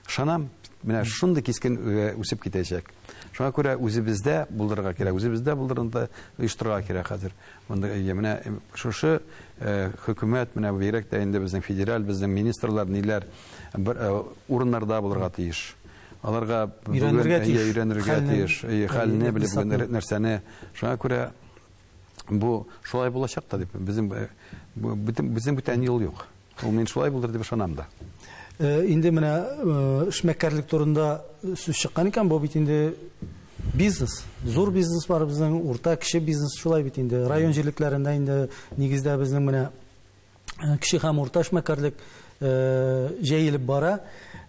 ышанам, менә шундый кискен үсеп китәчәк. Шуңа күрә үзебездә булдырырга кирәк, үзебездә булдырырга оештырырга кирәк хәзер. Монда менә шушы хөкүмәт, менә бигрәк тә инде безнең федераль, безнең министрлар, ниләр бер урыннарда булырга тиеш. Аларга өйрәнергә тиеш, өйрәнергә тиеш, хәлне белеп нәрсәне. Шуңа күрә бу шулай булачак та дип, безнең бүтән юл юк. Ул мин шулай булдыр дип ышанам да. Инде менә эшмәкәрлек турында сүз чыккан икән, бу бит инде бизнес, зур бизнес бар безнең, урта, кече бизнес шулай бит инде. Район җирлекләрендә инде нигездә безнең менә кече һәм урта эшмәкәрлек җәелеп бара.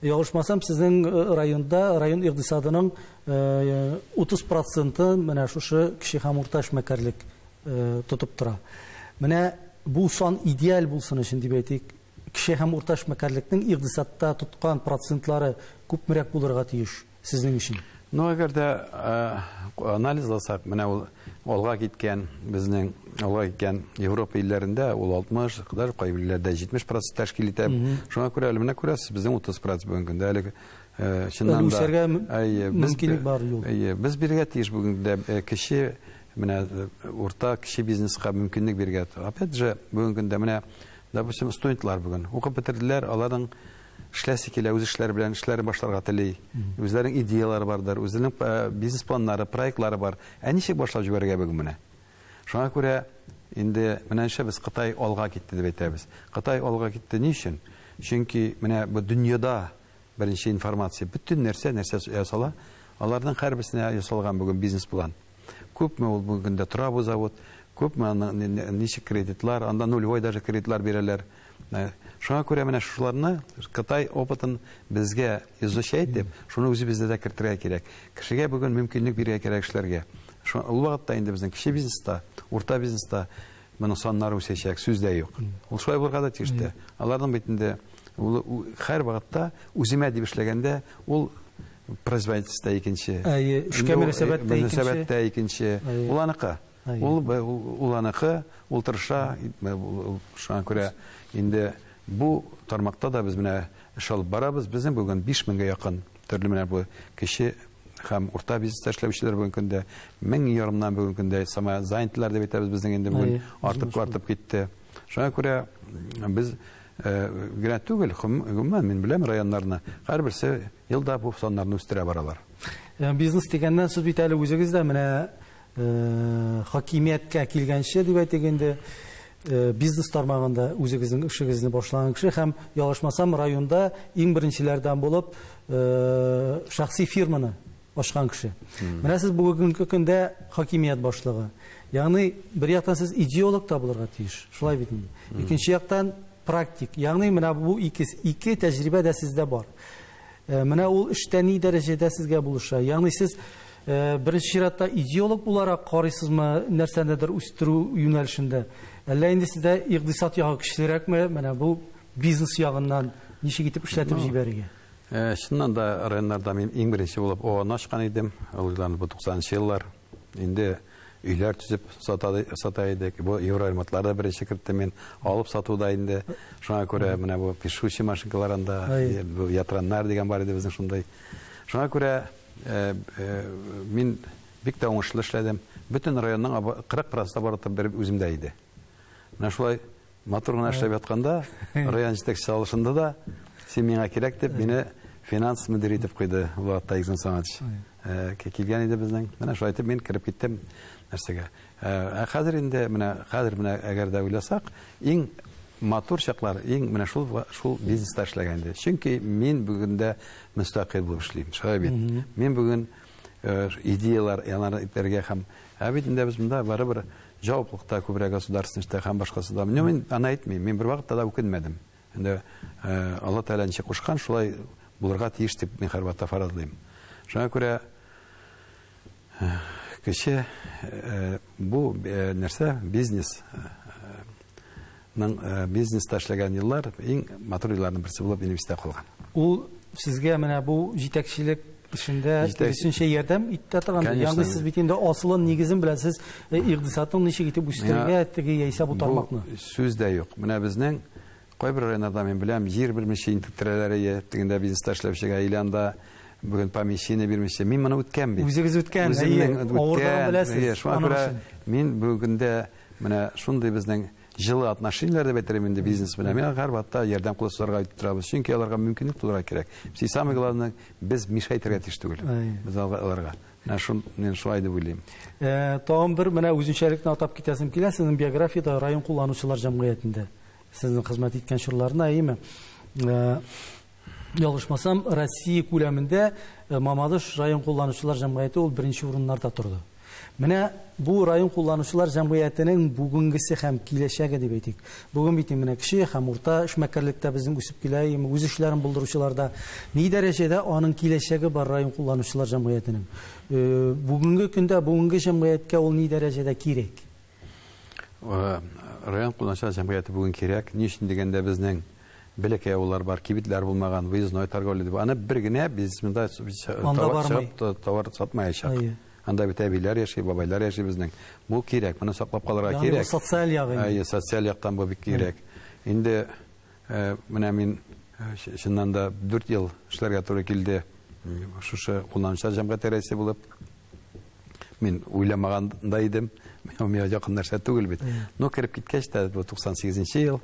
Ялгышмасам, сезнең районда, район икътисадының 30% менә шушы кече һәм урта эшмәкәрлек тотып тора. Менә бу сан идеаль булсын өчен дип әйтик, кече һәм урта эшмәкәрлекнең икътисадта тоткан процентлары күпмерәк булырга тиеш сезнең өчен? Ну, әгәр дә анализласак, менә ул алга киткән, безнең алга киткән Европа илләрендә ул 60, даже кайбер илләрдә 70% тәшкил итә. Шуңа күрә әле менә күрәсез, безнең 30% бүгенге көндә әле чыннан да үсәргә мөмкинлек бар юл. Әйе, без биргә тиеш бүгенге көндә кече, менә урта, кече бизнеска мөмкинлек биргә. Опять же, бүгенге көндә менә, допустим, студентлар бүген укып бетерделәр, аларның эшләсе килә, үз эшләре белән эшләрен башларга тели. Үзләренең идеялары бардыр, үзләренең бизнес-планнары, проектлары бар. Ә ничек башлап җибәрергә бүген менә? Шуңа күрә инде менә ничә без Кытай алга китте дип әйтәбез. Кытай алга китте ни өчен? Чөнки менә бу дөньяда беренче информация, бөтен нәрсә нәрсә ясала, аларның һәрберсенә ясалган бүген бизнес-план. Күпме ул бүгенге көндә тора бу завод, күпме аны ничек кредитлар, анда нулевой даже кредитлар бирәләр. Шуңа күрә менә шуларны Кытай опытын безгә изучать итеп, шуны үзебездә дә кертергә кирәк. Кешегә бүген мөмкинлек бирергә кирәк эшләргә. Ул вакытта инде безнең кече бизнеста, урта бизнеста моның саннары үсәчәк, сүз дә юк. Ул шулай булырга да тиеш тә. Аларның бит инде ул һәр вакытта үземә дип эшләгәндә, ул производительство икенче. Әйе, эшкә мөнәсәбәт тә икенче. Мөнәсәбәт тә икенче. Ул аныкы. Ул аныкы, ул тырыша, шуңа күрә инде Бу тармакта да без менә эш алып барабыз. Безнең бүген 5000гә якын төрле менә бу кече һәм урта бизнеста эшләүчеләр бүгенге көндә 1500-нан бүгенге көндә самозанятылар дип әйтәбез, безнең инде бүген артып китте. Шуңа күрә без генә түгел, гомумән мин беләм районнарны, һәрберсе елда бу саннарны үстерә баралар. Бизнес дигәннән сүз бит әле үзегез дә менә хакимияткә килгәнче дип әйтик инде, бизнес тармагында үзегезнең эшегезне башлаган кеше һәм ялгышмасам районда иң беренчеләрдән булып шәхси фирманы ачкан кеше. Менә сез бүгенге көндә хакимият башлыгы. Ягъни бер яктан сез идеолог та булырга тиеш, шулай бит инде. Икенче яктан практик. Ягъни менә бу ике тәҗрибә дә сездә бар. Менә ул эштә ни дәрәҗәдә сезгә булыша? Ягъни сез беренче чиратта идеолог буларак карыйсызмы нәрсәнедер үстерү юнәлешендә? Әллә инде сездә икътисад ягы көчлерәкме? Менә бу бизнес ягыннан ничек итеп эшләтеп җибәрергә? Чыннан да районнарда мин иң беренче булып ООН ачкан идем. Ул елларны бу 90 еллар. Инде өйләр төзеп сата идек. Бу евроремонтлар да беренче кертте мин. Алып сатуда инде. Шуңа күрә менә бу пишущий машинкаларында, бу ятраннар дигән бар иде безнең шундай. Шуңа күрә мин бик тә уңышлы эшләдем. Бөтен районның 40% обороты бер үземдә иде. Менә шулай матур гына эшләп ятканда, район җитәкчесе алышынды да, син миңа кирәк дип, мине финанс мөдире итеп куйды. Ватта Игзан Саматович килгән иде безнең. Менә шулай итеп мин кереп киттем нәрсәгә. Ә хәзер инде менә хәзер менә әгәр дә уйласак, иң матур чаклар, иң менә шул бизнеста эшләгән иде. Чөнки мин бүген дә мөстәкыйль булып эшлим. Шулай бит. Мин бүген идеялар янар итәргә һәм ә бит инде без монда барыбер җаваплылыкта күбрәк государственностьта һәм башкасы да. Мин аны әйтмим. Мин бер вакытта да үкенмәдем. Инде Алла Тәгалә ничек кушкан, шулай булырга тиеш дип мин һәрвакытта фаразлыйм. Шуңа күрә кеше бу нәрсә бизнес бизнеста эшләгән еллар иң матур елларның берсе булып минем истә калган. Ул сезгә менә бу җитәкчелек эшендә тиешенчә ярдәм итә торган. Ягъни сез бит инде асылын, нигезен беләсез, икътисадның ничек итеп үстерергә теге яисә бу тармакны. Сүз дә юк. Менә безнең кайбер районнарда мин беләм, җир бирмичә интектерәләр, тегендә бизнеста эшләүчегә иланда бүген помещение бирмичә. Мин моны үткән бит. Үзегез үткән, авырлыгын беләсез. Шуңа күрә мин бүген дә менә шундый безнең җылы отношенияләр дип әйтер инде бизнес белән. Мин һәрвакытта ярдәм кулы сузарга торабыз. Чөнки аларга мөмкинлек тудырырга кирәк. И самое главное, без мешать итәргә тиеш түгел. Без аларга. Менә шун мин шулай дип уйлыйм. Тагын бер менә үзенчәлекне атап китәсем килә. Сезнең биографиядә район кулланучылар җәмгыятендә сезнең хезмәт иткән чорларына, әйеме? Ялгышмасам, Россия күләмендә Мамадыш район кулланучылар җәмгыяте ул беренче урыннарда торды. Менә бу район кулланучылар җәмгыятенең бүгенгесе һәм киләчәге дип әйтик. Бүген бит менә кеше һәм урта эшмәкәрлектә безнең үсеп килә, үз эшләрен булдыручыларда ни дәрәҗәдә аның киләчәге бар район кулланучылар җәмгыятенең? Бүгенге көндә бүгенге җәмгыятькә ул ни дәрәҗәдә кирәк? Район кулланучылар җәмгыяте бүген кирәк. Ни өчен дигәндә безнең бәләкәй авыллар бар, кибетләр булмаган, выездной торговля дип. Аны бер генә бизнесменда товар чыгып, товар сатмаячак. Анда бит әбиләр яши, бабайлар яши безнең. Бу кирәк, моны саклап калырга кирәк. Социаль ягы. Әйе, социаль яктан бу бик кирәк. Инде менә мин чыннан да 4 ел эшләргә туры килде. Шушы кулланучылар җәмгыяте рәисе булып. Мин уйламаган да идем. Миңа якын нәрсә түгел бит. Но кереп киткәч тә бу 98 ел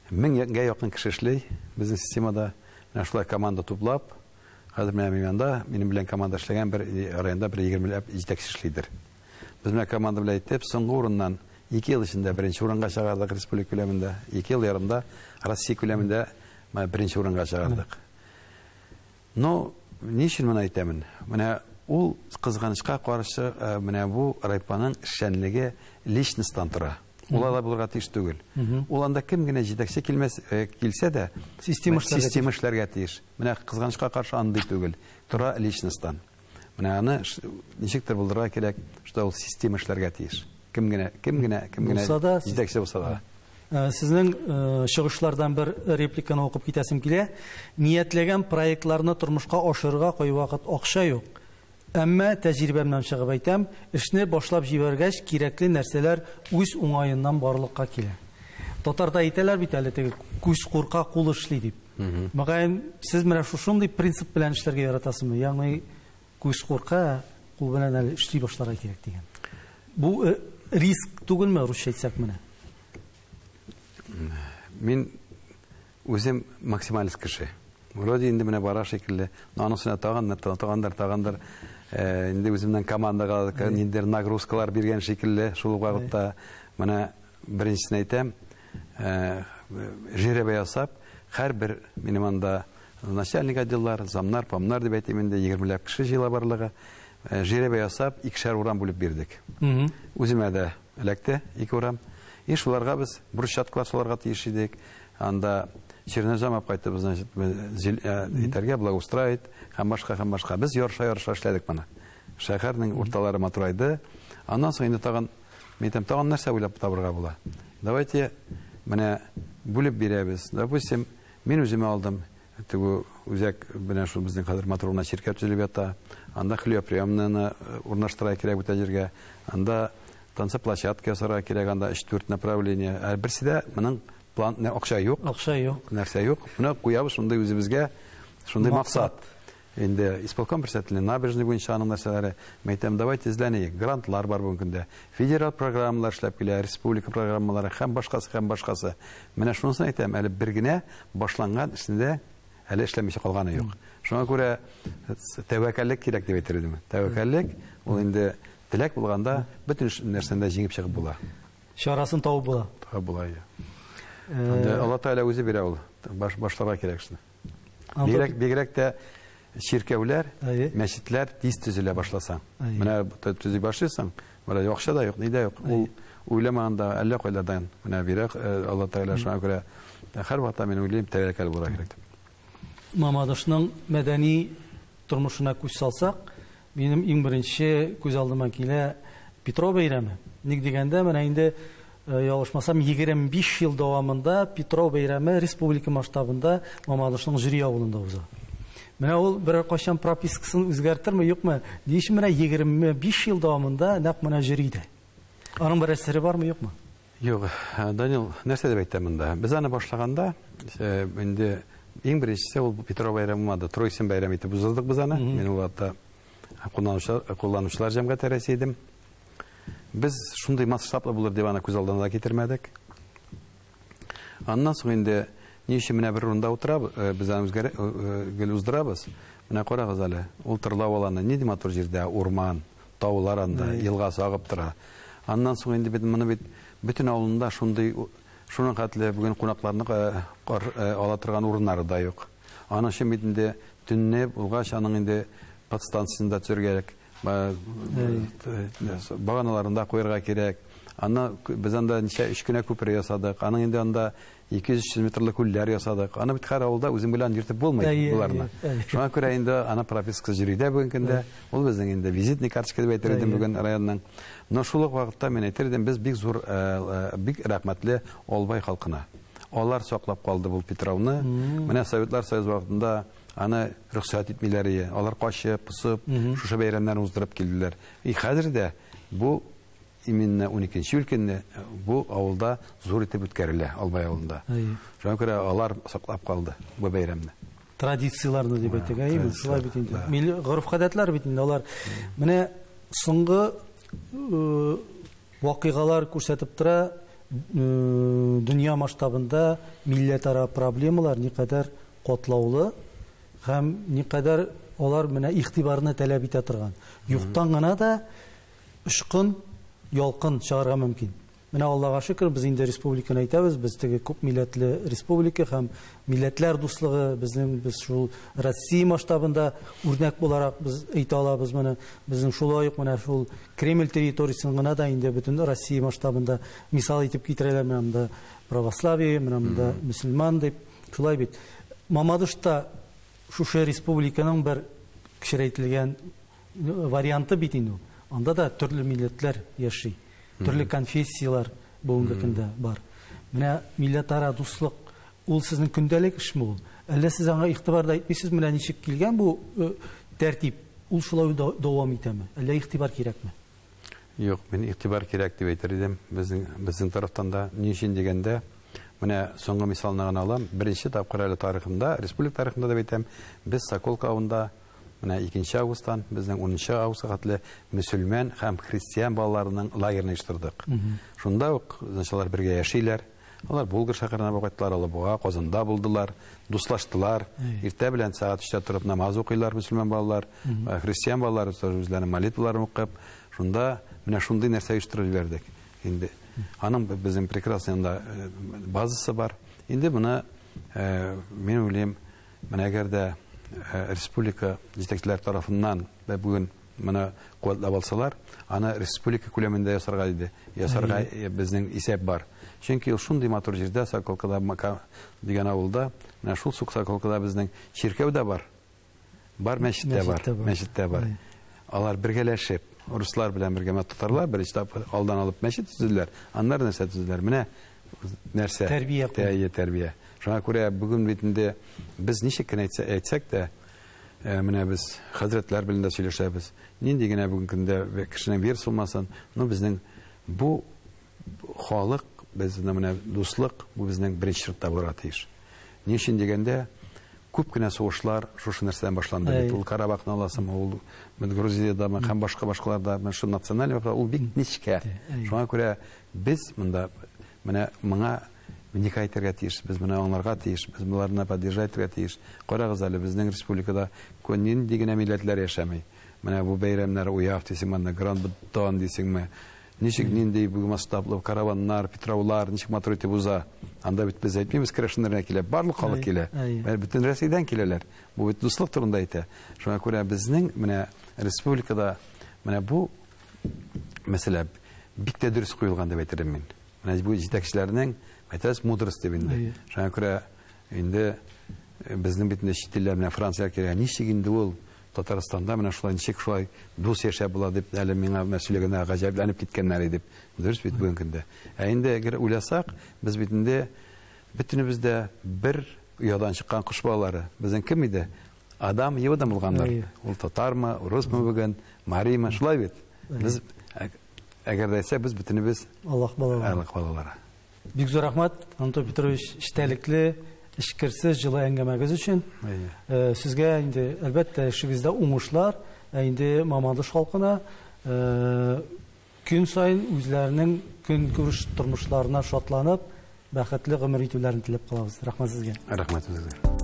1000гә якын кеше эшли безнең системада. Менә шулай команда туплап, хәзер менә мин анда, минем белән команда эшләгән бер районда бер 20ләп җитәкче эшлидер. Без менә команда белән итеп, соңгы урыннан 2 ел эчендә беренче урынга чыгардык республика күләмендә, 2 ел ярымда Россия күләмендә беренче урынга чыгардык. Но ни өчен моны әйтәмен? Менә ул кызганычка каршы менә бу райпаның эшчәнлеге личностьтан тора. Ул алай булырга тиеш түгел. Ул анда кем генә җитәкче килмәс, килсә дә, система эшләргә тиеш. Менә кызганычка каршы андый түгел. Тора личностьтан. Менә аны ничектер булдырырга кирәк, что ул система эшләргә тиеш. Кем генә җитәкче булса да. Сезнең чыгышлардан бер репликаны укып китәсем килә. Ниятләгән проектларны тормышка ашырырга кайвакыт акча юк. Әмма тәҗрибәмнән чыгып әйтәм, эшне башлап җибәргәч, кирәкле нәрсәләр үз уңаеннан барлыкка килә. Татарда әйтәләр бит әле теге күз курка, кул эшли дип. Мөгаен, сез менә шушындый принцип белән эшләргә яратасызмы? Ягъни күз курка, кул белән әле эшли башларга кирәк дигән. Бу риск түгелме, русча әйтсәк менә? Мин үзем максималист кеше. Вроде инде менә бара шикелле, но анысына тагындыр, тагындыр, тагындыр. Инде үземнең командага ниндидер нагрузкалар биргән шикелле шул ук вакытта. Менә беренчесен әйтәм, жеребе ясап, һәрбер минем анда начальник отделлар, замнар, помнар дип әйтим инде, 20ләп кеше җыела барлыгы. Жеребе ясап, икешәр урам бүлеп бирдек. Үземә дә эләкте ике урам. И шуларга без брусчаткалар салырга тиеш идек. Анда чернозем алып кайтып, значит, итәргә, благоустроить, һәм башка, һәм башка. Без ярыша-ярыша эшләдек моны. Шәһәрнең урталары матурайды. Аннан соң инде тагын, мин әйтәм, тагын нәрсә уйлап табырга була? Давайте менә бүлеп бирәбез. Допустим, мин үземә алдым. Теге үзәк белән шул безнең хәзер матур гына чиркәү төзелеп ята. Анда хлеб-приемныйны урнаштырырга кирәк бөтен җиргә. Анда танцплощадка ясарга кирәк, анда өч-дүрт направление. Ә берсе дә моның план, не, акча юк. Акча юк. Нәрсә юк. Менә куябыз шундый үзебезгә, шундый максат. Максат. Инде исполком председателе набережный буенча аның нәрсәләре. Мин әйтәм, давайте эзләнәйек. Грантлар бар бүгенге көндә. Федераль программалар эшләп килә, республика программалары һәм башкасы, һәм башкасы. Менә шунысын әйтәм, әле бер генә башланган эшендә әле эшләмичә калганы юк. Шуңа күрә тәвәккәллек кирәк дип әйтер идем. Тәвәккәллек ул инде теләк булганда бөтен нәрсәне дә җиңеп чыгып була. Чарасын табып була. Табып була, иә. Инде Алла Тәгалә үзе бирә ул. Башларга кирәк шуны. Бигрәк тә чиркәүләр, мәчетләр тиз төзелә башласа. Менә төзи башлыйсың, менә акча да юк, ни дә юк. Ул уйламаганда әллә кайлардан менә бирә, Алла Тәгалә. Шуңа күрә һәр вакытта мин уйлыйм, тәвәккәл булырга кирәк дип. Мамадышның мәдәни тормышына күз салсак, минем иң беренче күз алдыма килә Петро бәйрәме. Ник дигәндә, менә инде, ялгышмасам, 25 ел дәвамында Петро бәйрәме республика масштабында Мамадышның Җөри авылында уза. Менә ул берәр кайчан пропискасын үзгәртерме, юкмы? Ни өчен менә 25 ел дәвамында нәкъ менә Җөридә? Аның берәр сере бармы, юкмы? Юк, Данил, нәрсә дип әйтәм монда? Без аны башлаганда, инде иң беренчесе ул Петро бәйрәме булмады, Тройсын бәйрәме итеп уздырдык без аны. Мин ул вакытта кулланучылар җәмгыяте рәисе идем. Без шундый масштаблы булыр дип аны күз алдына да китермәдек. Аннан соң инде ни өчен менә бер урында утырабыз, без аны гел уздырабыз. Менә карагыз әле, ул Тырлау аланы нинди матур җирдә, урман, таулар анда, елгасы агып тора. Аннан соң инде бит моны бит бөтен авылында шундый, шуның хәтле бүген кунакларны ала торган урыннары да юк. Аның өчен бит инде төнне булгач, аның инде подстанциясен дә төзергә кирәк, баганаларын да куярга кирәк. Аны без анда ничә өч кенә күпер ясадык. Аның инде анда ике йөз, өч йөз метрлы күлләр ясадык. Аны бит һәр авылда үзең белән йөртеп булмый буларны. Шуңа күрә инде аны прописка йөридә бүгенге көндә. Ул безнең инде визитный карточка дип әйтер идем бүген районның. Но шул ук вакытта мин әйтер идем, без бик зур, бик рәхмәтле Албай халкына. Алар саклап калды бу Петровны. Менә Советлар Союзы вакытында аны рөхсәт итмиләр иде. Алар качып, пысып, шушы бәйрәмнәрне уздырып килделәр. И хәзер дә бу именно уникенче июль көнне бу авылда зур итеп үткәрелә, Албай авылында. Шуңа күрә алар саклап калды бу бәйрәмне. Традицияләрне дип әйтик, әйеме? Традицияләр, Шулай бит инде. да. Милли гореф-гадәтләр бит инде алар. Менә соңгы вакыйгалар күрсәтеп тора, дөнья масштабында милләтара проблемалар никадәр катлаулы һәм никадәр алар менә игътибарны таләп итә торган. Юктан гына да очкын, ялкын чыгарга мөмкин. Менә Аллага шөкер, без инде республиканы әйтәбез, без теге күп милләтле республика һәм милләтләр дуслыгы безнең, без шул Россия масштабында үрнәк буларак без әйтә алабыз моны. Безнең шулай ук менә шул Кремль территориясен гына да инде бөтен Россия масштабында мисал итеп китерәләр, менә монда православие, менә монда мөселман дип. Шулай бит. Мамадышта шушы республиканың бер кечерәйтелгән варианты бит инде ул. Анда да төрле милләтләр яши. Төрле конфессияләр бүгенге көндә бар. Менә милләтара дуслык ул сезнең көндәлек эшме ул? Әллә сез аңа игътибар да итмисез, менә ничек килгән бу тәртип, ул шулай дәвам итәме? Әллә игътибар кирәкме? Юк, мин игътибар кирәк дип әйтер идем. Безнең тарафтан да, ни өчен дигәндә, Менә соңгы мисалны гына алам. Беренче тапкыр әле тарихында, республика тарихында дип әйтәм, без Соколка авылында менә 2 августтан безнең 10 августка хәтле мөселман һәм христиан балаларының лагерын оештырдык. Шунда ук алар бергә яшиләр. Алар Булгар шәһәренә барып кайттылар, Алабуга, Казанда булдылар, дуслаштылар. Иртә белән сәгать 3-тә торып намаз укыйлар мөселман балалар, христиан балалар үзләренең молитваларын укып, шунда менә шундый нәрсә оештырып җибәрдек. Инде аның безнең прекрасный анда базасы бар. Инде моны мин уйлыйм, менә әгәр дә республика җитәкчеләре тарафыннан бүген моны куәтләп алсалар, аны республика күләмендә ясарга иде. Ясарга безнең исәп бар. Чөнки ул шундый матур җирдә, Соколкада дигән авылда, менә шул Соколкада безнең чиркәү дә бар. Бар мәчет тә бар, мәчет тә бар. Алар бергәләшеп, руслар белән бергә татарлар беренче тапкыр алдан алып мәчет төзеделәр, аннары нәрсә төзеделәр. Менә нәрсә? Тәрбия. Тәрбия. Шуңа күрә бүген бит инде без ничек кенә әйтсәк тә, менә без хәзрәтләр белән дә сөйләшәбез. Нинди генә бүгенге көндә кешенең верасы булмасын, но безнең бу халык, безнең менә дуслык, бу безнең беренче чиратта булырга тиеш. Ни өчен дигәндә, күп кенә сугышлар шушы нәрсәдән башланды бит. Ул Карабахны аласың, ул Грузиядә һәм башка-башкаларда, менә шу националь вопрос, ул бик нечкә. Шуңа күрә без монда менә моңа вникать итәргә тиеш, без моны аңларга тиеш, без боларны поддержать итәргә тиеш. Карагыз әле, безнең республикада нинди генә милләтләр яшәми. Менә бу бәйрәмнәр Уяв дисеңме, анда Гранд-Бутон дисеңме, ничек нинди бу масштаблы караваннар, Петраулар, ничек матур итеп уза. Анда бит без әйтмибез, керәшеннәр килә, барлык халык килә. Бөтен Рәсәйдән киләләр. Бу бит дуслык турында әйтә. Шуңа күрә безнең менә республикада менә бу мәсьәлә бик тә дөрес куелган дип әйтер идем мин. Менә бу җитәкчеләрнең әйтәбез мудрость дип инде. Шуңа күрә инде безнең бит инде чит илләр менә Франция килә, ничек инде ул Татарстанда менә шулай ничек шулай дус яшәп була дип әле миңа сөйләгәндә гаҗәпләнеп киткәннәр иде. Дөрес бит бүгенге көндә. Ә инде әгәр уйласак, без бит инде бөтенебез дә бер оядан чыккан кош балалары. Безнең кем иде? Адам Евадан булганнар. Ул татармы, урысмы бүген, маримы, шулай бит. Без әгәр дә әйтсәк, без бөтенебез Аллаһ балалары. Аллаһ балалары. Бик зур рәхмәт, Анатолий Петрович, эчтәлекле, эчкерсез җылы әңгәмәгез өчен. Сезгә инде әлбәттә эшегездә уңышлар, ә инде Мамадыш халкына көн саен үзләренең көнкүреш тормышларына шатланып, бәхетле гомер итүләрен теләп калабыз. Рәхмәт сезгә. Рәхмәт сезгә.